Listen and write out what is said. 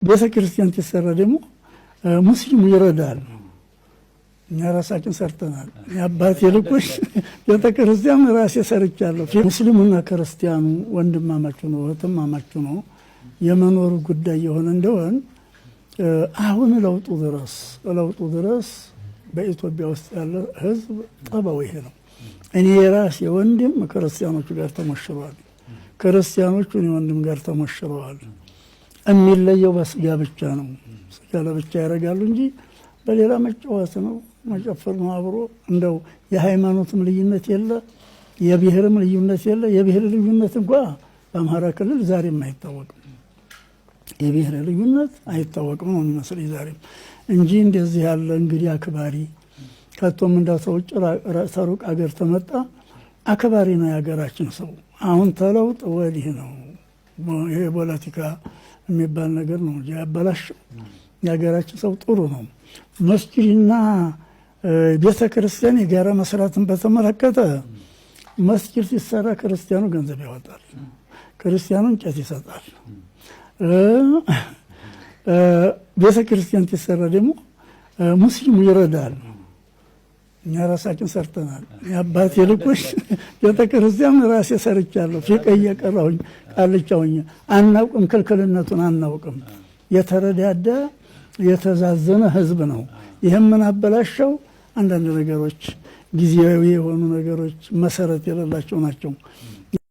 ቤተ ክርስቲያን ሲሰራ ደግሞ ሙስሊሙ ይረዳል። እኛ ራሳችን ሰርተናል። የአባቴ ልኮች ቤተ ክርስቲያን ራሴ ሰርቻለሁ። ሙስሊሙና ክርስቲያኑ ወንድማማቹ ነው፣ እህትማማቹ ነው። የመኖሩ ጉዳይ የሆነ እንደሆን አሁን ለውጡ ድረስ በኢትዮጵያ ውስጥ ያለ ህዝብ ጠባው ይሄ ነው። እኔ የራሴ ወንድም ክርስቲያኖቹ ጋር ተሞሽረዋል። ክርስቲያኖቹ እኔ ወንድም ጋር ተሞሽረዋል። የሚለየው በስጋ ብቻ ነው። ስጋ ለብቻ ያደርጋሉ እንጂ በሌላ መጫወት ነው፣ መጨፈር ነው አብሮ። እንደው የሃይማኖትም ልዩነት የለ፣ የብሔርም ልዩነት የለ። የብሔር ልዩነት እንኳ በአማራ ክልል ዛሬም አይታወቅም። የብሔር ልዩነት አይታወቅም ነው የሚመስለኝ ዛሬም እንጂ እንደዚህ ያለ እንግዲህ አክባሪ ከቶም እንዳው ተውጭ ተሩቅ አገር ተመጣ አክባሪ ነው የሀገራችን ሰው። አሁን ተለውጥ ወዲህ ነው ይሄ ፖለቲካ የሚባል ነገር ነው እንጂ ያበላሸው። የሀገራችን ሰው ጥሩ ነው። መስጊድና ቤተ ክርስቲያን የጋራ መስራትን በተመለከተ መስጊድ ሲሰራ ክርስቲያኑ ገንዘብ ያወጣል፣ ክርስቲያኑ እንጨት ይሰጣል። ቤተ ክርስቲያን ሲሰራ ደግሞ ሙስሊሙ ይረዳል። እኛ ራሳችን ሰርተናል። የአባቴ ልኮች ቤተ ክርስቲያን ራሴ ሰርቻለሁ። ፊቅ እየቀራሁኝ ቃልቻ ሆኜ አናውቅም፣ ክልክልነቱን አናውቅም። የተረዳዳ የተዛዘነ ህዝብ ነው። ይህም ምን አበላሸው? አንዳንድ ነገሮች፣ ጊዜያዊ የሆኑ ነገሮች መሰረት የሌላቸው ናቸው።